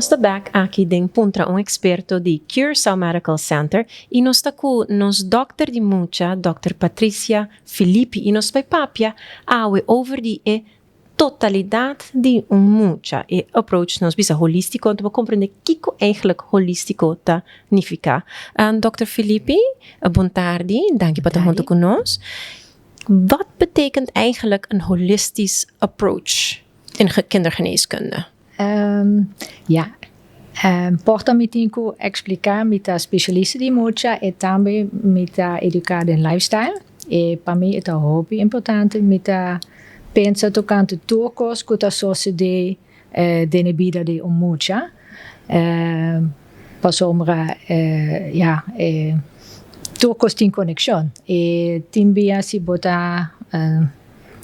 Nos ta bek aki den Puntra un Experto di Curaçao Medical Center y nos ta cu nos dokter di mucha, Dòkter Patricia Philippi y nos bai papia awe over di e totalidad di un mucha, e approach nos bisa holistico, anto bo comprende kico eigenlijk holistico ta nifica. Dòkter Philippi, bon tardi, danki pa ta hunto cu nos. Wat betekent eigenlijk een holistisch approach in kindergeneeskunde? Ja, por ta mi tin ku ekspliká, mi ta spesialista di mucha i tambe mi ta eduká den lifestyle. I pa mi e ta hopi importante, mi ta pensa tokante tur kos ku ta sosodé den e bida di un mucha. Pasobra ja, tur kos tin konekshon. I tin bia si bo ta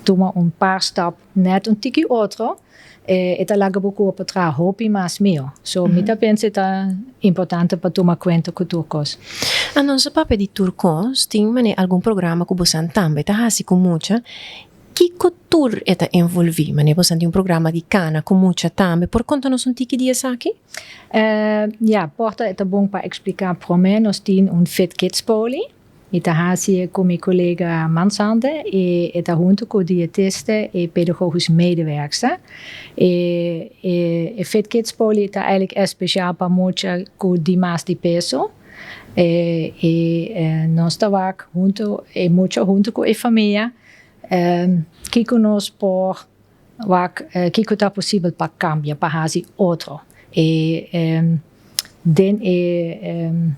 tuma un par stap net un tiki otro, e ta laga bo kurpo traha hopi mas mihó. So mi ta pensa e ta importante pa tuma kuenta ku tur kos. Anto sa papia di tur kos, tin manera algun programa ku bosan tambe ta hasi ku mucha. Kiko tur e ta envolví? Manera bosan tin un programa di kana ku mucha tambe. Por konta nos un tiki di esaki? Ja, por ta e ta bon pa ekspliká promé. Nos tin un Fit Kids Poli. Mi ta hasi e ku mi kolega Mansante i e ta huntu ku dietiste i pedagogisch medewerkster. E e Fit Kids Poli ta eigenlijk espesial pa mucha ku dimas di peso. E i nos ta wak huntu e mucha huntu ku e famia kiko nos por wak kiko ta posibel pa kambia pa hasi otro. E den e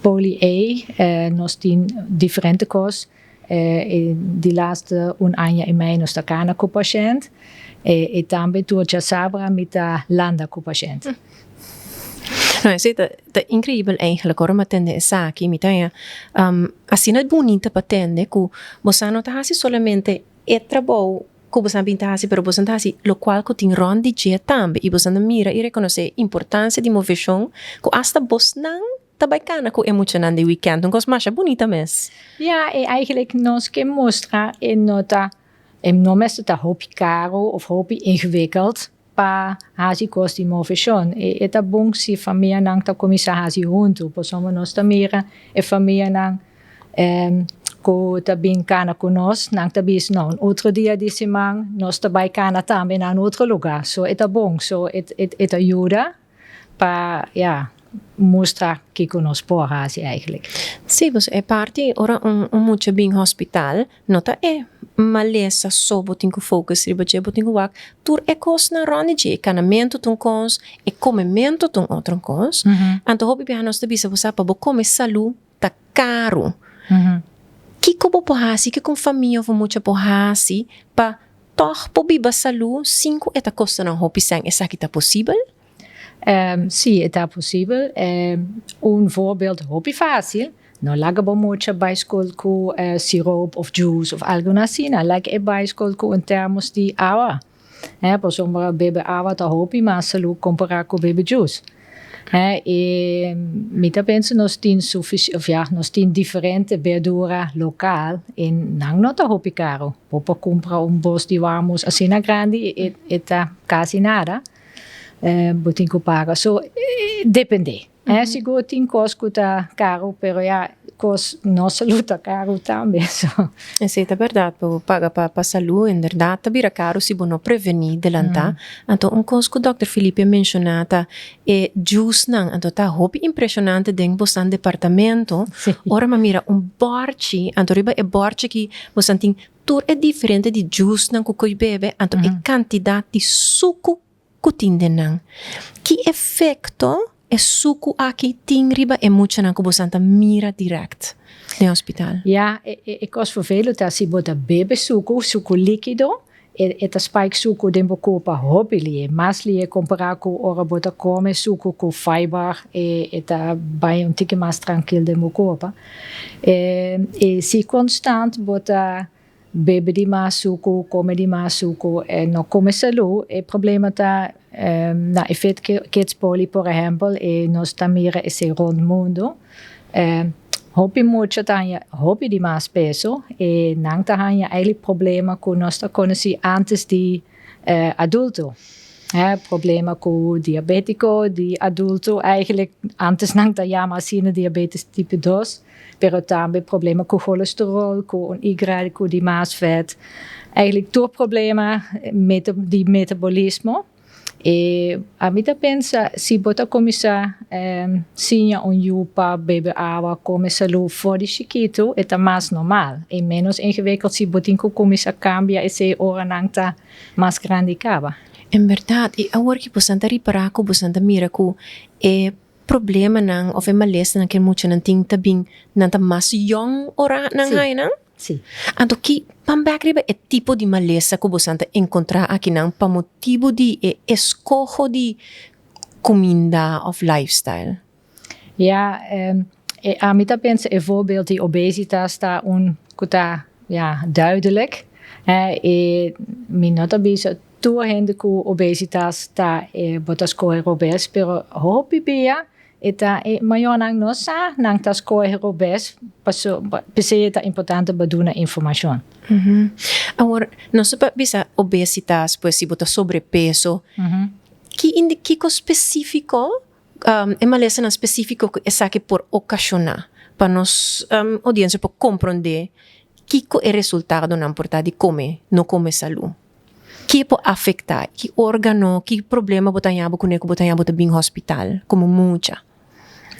poli ei nos tin diferente kos. E di laatste un aña i mei nos ta kana ku pashènt i tambe tur djasabra mi ta landa ku pashènt. No, esei ta ta increibel eigenlijk ora mi a tende esaki mi ta haña asina bunita pa tende ku boso no ta hasi solamente e trabou ku boso a bin ta hasi pero boso ta hasi lokual ku tin rònt di dje tambe i boso ta mira i rekonosé e importansia di moveshon ku asta bosnan ta bai kana ku e muchanan di wikènt un kos masha bunita mes. Ja, i eigenlijk nos ke mustra e no ta e no mester ta hopi karo òf hopi ingewikkeld pa hasi kos di moveshon. E ta bon si famianan ta kuminsá hasi huntu pasobra nos ta mira e famianan ku ta bin kana ku nos, nan ta bisa no un otro dia di siman nos ta bai kana tambe na un otro lugá. So e ta bon, so e ta yuda pa ya mustra kiko nos por hasi eigenlijk. Sí, pues e parti ora un mucha bin hospital no ta e malesa so bo tin ku focus riba dje, bo tin ku wak tur e kosnan rònt di dje, e kanamentu ta un kos, e komementu ta un otro kos. Anto hopi biaha nos ta bisa bo sa pa bo kome salú ta karu. Kiko bo por hasi, kiko un famia òf un mucha por hasi pa tòg por biba salú sin ku e ta kosta nan hopi sèn? Esaki ta posibel? Sí, e ta posibel. Un voorbeeld hopi fácil, no laga bo mucha bai skol ku siroop of juice of algun asina. Laga e bai skol ku un termos di awa. Pasobra bebe awa ta hopi mas salú kompará ku bebe juice. I mi ta pensa nos tin sufici of ya, nos tin diferente berdura lokal i nan no ta hopi karu. Bo por kumpra un bos di warmus asina grandi i e ta kasi nada. Bo tin ku paga. So, depende. Sigur tin kos ku ta karu, pero ya, kos no salú ta karu tambe. So. Esei ta bèrdat, pa bo paga pa salú inderdat ta bira karu si bo no prevení delantá. Anto un kos ku dòkter Felipe a menshoná ta e juicenan. Anto ta hopi impreshonante den bosnan departamento ora mi a mira un bòrchi, anto riba e bòrchi aki bosnan tin Tur e diferente di juicenan ku koe bebe, anto e kantidat di suku ku tin den nan. Ki efekto e suku aki tin riba e muchanan ku bosan ta mira dirèkt den hospital? Ya, e kos vervelend ta si bo ta bebe suku, suku likido, e ta spike suku den bo kurpa hopi lihe, mas lihe kompará ku ora bo ta kome suku ku fiber, e ta bai un tiki mas trankil den bo kurpa. E si konstant bo ta bebe di mas suku, kome di mas suku e no kome salú, e problema ta na e Fit Kids Poli por ehèmpel e nos ta mira esei rònt mundu, hopi mucha ta haña hopi di mas peso e nan ta haña eigenlijk problema ku nos ta konosí ántes di adulto. Hè, problema ku diabétiko di adulto, eigenlijk antes nan ta yama asina diabetes tipo 2, pero tambe problema ku cholesterol, ku un igra ku di mas vet. Eigenlijk tur problema di metabolismo. E ami ta pensa si bo ta kuminsá siña un yu pa bebe awa, kome salú for di chikitu, e ta mas normal i ménos ingewikkeld si bo tin ku kuminsá kambia esei ora nan ta mas grandi kaba. En bèrdat, i awor ki bosan ta ripará ku bosan ta mira ku e problemanan òf e malesanan ku e muchanan tin ta bin nan ta mas yòn ora nan haña nan? Sí. Anto ki ban bèk riba e tipo di malesa ku bosan ta enkontrá akinan pa motibu di e eskoho di kuminda òf lifestyle? Ja, e ami ta pensa e voorbeeld di obesitas ta un ku ta, ja, duidelijk. E mi no ta bisa tur hende ku obesitas ta bo ta skohe robes, pero hopi bia e ta e mayornan no sa nan ta skohe robes, paso p'esei e ta importante pa duna informashon. Awor, nos ta bisa obesitas, pues si bo ta sobrepeso, ki kiko spesifiko E malesanan spesífiko ku esaki por okashoná pa nos oudiensia por komprondé kiko e resultadonan por ta di kome no kome salú. Ke por afektá, ki órgano, ki problema bo ta haña bo kuné ku bo ta haña bo ta bin hospital komo mucha?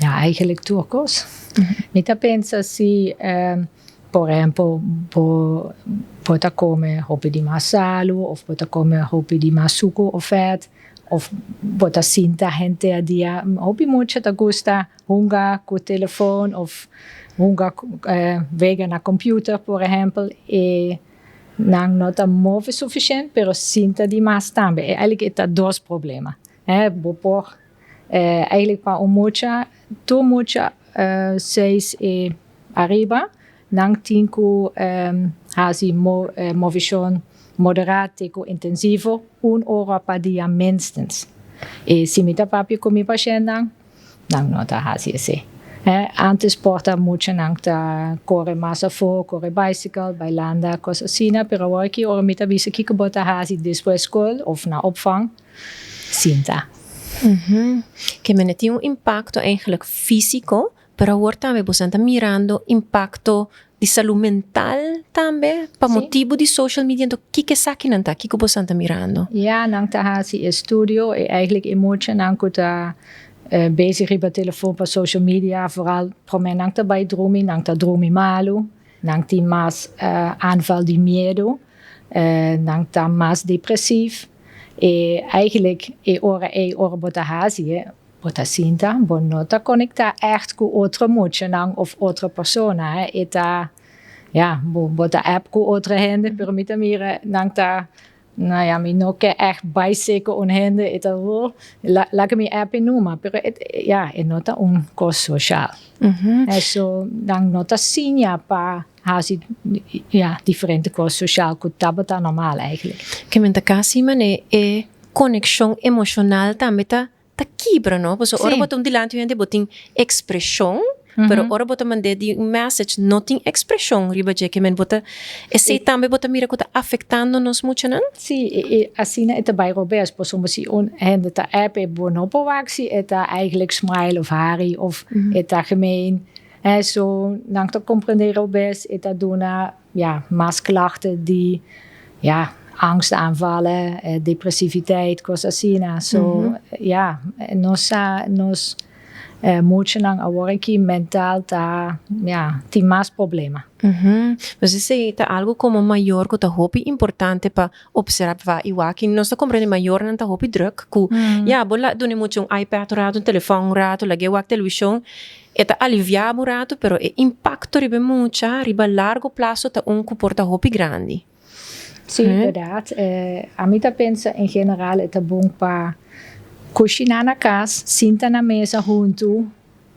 Ja, eigenlijk tur kos. Mi ta pensa si por ehempel bo bo ta kome hopi di mas salu òf bo ta kome hopi di mas suku òf vèt, Of bo ta sinta henter a dia. Hopi mucha ta gusta hunga ku telefon of hunga wega na computer por ehempel e nan no ta move suficiente pero sinta di mas tambe. E eigenlijk e ta dos problema. Bo por eigenlijk pa un mucha tur mucha seis e ariba Nan tin ku hasi movishon moderá te ku intensivo un ora pa dia minstens. I si mi ta papia ku mi pashèntnan, nan no ta hasi esei. Antes por ta muchanan ta kore mas afó, kore baisikèl, bai landa, kos asina, pero awor aki ora mi ta bisa kiko bo ta hasi despues skol òf na opvang, sinta. Ke mene tin un impakto eigenlijk físiko. Pero awor tambe bosan ta mirando impacto di salud mental tambe pa motibu di social media. Enton kiko esakinan ta? Kiko bosan ta mirando? Ja, nan ta hasi estudio y eigenlijk e muchanan cu ta bezig riba telefon pa social media vooral prome nan ta bay drumi, nan ta drumi malu, nan tin mas aanval di miedo, nan ta mas depresief y eigenlijk e ora ey ora bo ta hasi e Bo ta sinta bo no ta konektá ègt ku otro muchanan òf otro persona. E ta, ya, bo bo ta app ku otro hende, pero mi ta mira nan ta, no ya, mi no ke ègt bai seko un hende, e ta oh, laga mi app e numa, pero e, ya, e no ta un kos soshal. So nan no ta siña pa hasi, ya, diferente kos soshal ku tabata normal eigenlijk. Ke men ta kasi manera e konekshon emoshonal tambe ta ta kibra no pasobra ora bo ta un dilanti un hende bo tin expresion pero ora bo ta mand'é di un message no tin expresion riba dje ke men bo ta esei tambe bo ta mira ku ta afectando nos muchanan? Sí i asina e ta bai robes pasobra si un hende ta app e bo no por wak si e ta eigenlijk smile of hari of e ta gemeen so nan ta comprende robes e ta duna ja, mas klachten di ja, angstaanvallen, depressiviteit, kos asina. So ja, nos sa nos muchanan awor aki mental ta ja, tin mas problema. Pues esei ta algo como mayor cu ta hopi importante pa observa y wak. Y nos ta comprende mayornan ta hopi druk cu ja, bo la duna e mucha un iPad un rato, un telefon un rato, lag'e wak television. E ta aliviá bo un ratu, pero e impakto riba e mucha riba largo plaso ta un ku por ta hopi grandi. Sí, bèrdat. Ami ta pensa en general e ta bon pa kushiná na kas, sinta na mesa huntu,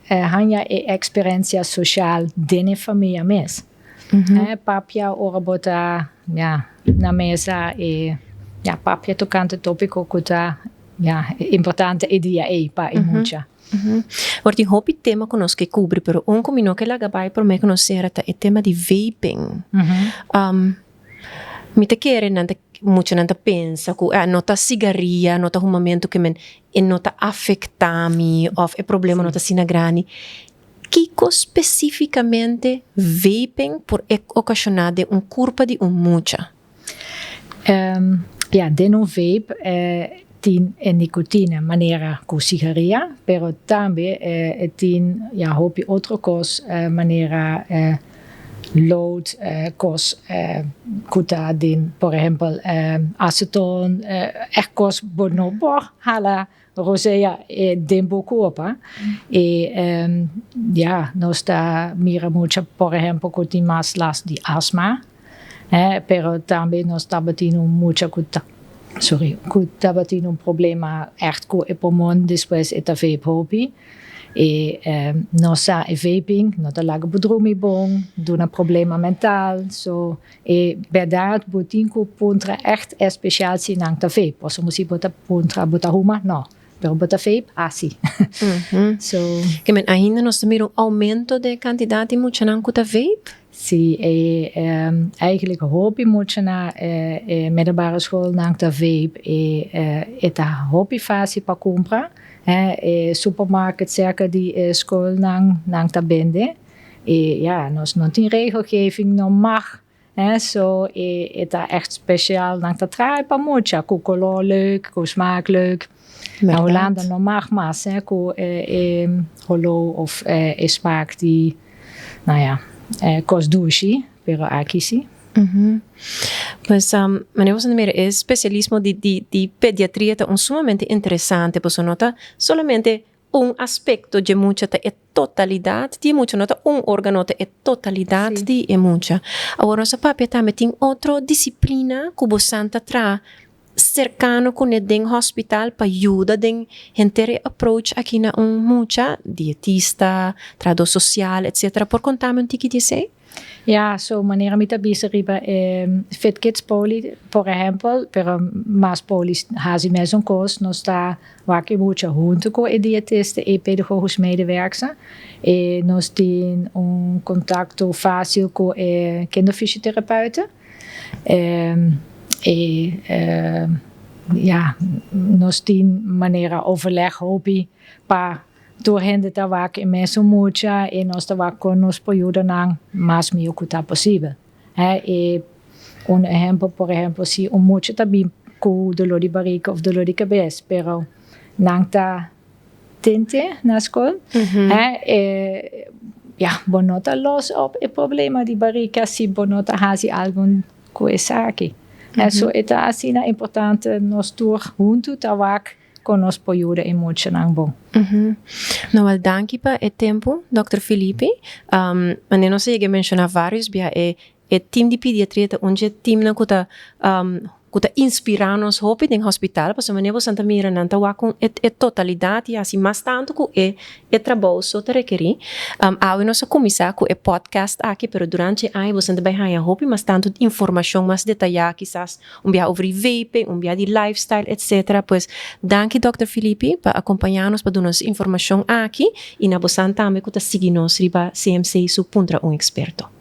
haña e eksperensia soshal den e famia mes. Papia ora bo ta, ya, na mesa i, ya, papia tokante tópiko ku ta, ya, importante e dia ei pa e mucha. Por tin hopi tema ku nos ke kubri, pero un ku mi no ke laga bai promé ku nos sera ta e tema di vaping. Mi ta kere nan ta. Muchanan ta pensa ku no ta sigaria, no ta humamentu ke men e no ta afektá mi òf e problema no ta asina grandi. Kiko spesífikamente vaping por okashoná den un kurpa di un mucha? Ja, den un vape tin e nikotine manera ku sigaria, pero tambe e tin ja hopi otro kos manera lood, kos ku ta den por ehempel aceton, echt kos bo no por hala rosea den bo kurpa. E ja, nos ta mira mucha por ehempel ku tin mas last di asma, pero tambe nos tabatin un mucha ku ta sorry, ku tabatin un problema echt ku e pulmon despues e ta vape hopi. E nos sa e vaping no ta laga bo drumi bon, duna problema mental, so e berdad bo tin ku puntra echt especial si nan ta vape, pasobra si bo ta puntra bo ta huma, no, pero bo ta vape, ah si. So. Ke men ainda nos ta mira un aumento den e kantidat di muchanan ku ta vape? Si, e eigenlijk hopi mucha na e middelbare school nan ta vape e e ta hopi facil pa cumpra. E supermarket cerca di e schoolnan nan ta bende e ja nos no tin regelgeving no mag so e e ta echt speciaal nan ta traha pa mucha cu color leuk cu smaak leuk. Na Hulanda no mag mas cu e holo of e smaak di nou ja cos dushi pero aki si. Pues manera boso ta mira e spesialismo di di di pediatria ta un sumamente interesante pasobra no ta solamente un aspekto dje mucha ta e totalidat di e mucha no ta un organo ta e totalidat di e mucha. Awor nos a papia tambe tin otro disiplina ku bosan ta traha serkano kuné den hospital pa yuda den henter e approach aki na un mucha, dietista, trahadó sosial etcetera por kontami un tiki di esei? Ja, so manera mi ta bisa riba e Fit Kids Poli, por ehempel, pero mas polis haci mesun cos, nos ta wak e mucha hunto cu e dietista y pedagogisch medewerkster. E nos tin un contacto facil cu e kinderfysiotherapeuten. E ja, nos tin manera overleg hopi pa Tur hende ta wak e mesun mucha i nos ta wak kon nos por yuda nan mas mihó ku ta posibel. E un ehempel, por ehempel, si un mucha ta bin ku doló di barika òf doló di kabes, pero nan ta tente na skol, e ya, bo no ta los op e problema di barika si bo no ta hasi algun ku esaki. So e ta asina importante nos tur huntu ta wak Kon nos por yuda e muchanan bon? Noel, danki pa e tempu, Dòkter Filipi. Manera nos a yega menshoná vários bia, e e tim di pediatria ta un dje timnan ku ta ku ta inspirá nos hopi den hospital, pasobra manera boso ta mira nan ta wak kon e e totalidat i hasi mas tantu ku e e trabou so ta rekerí. Awe nos a kuminsá ku e podcast aki, pero durante e aña boso ta bai haña hopi mas tantu informashon mas detayá, kisas Un biaha over di vaping, un biaha di lifestyle etc. Pues danki Dòkter Filipi pa akompañá nos pa duna nos informashon aki i na bosan tambe ku ta sigui nos riba CMC su Puntra un Eksperto.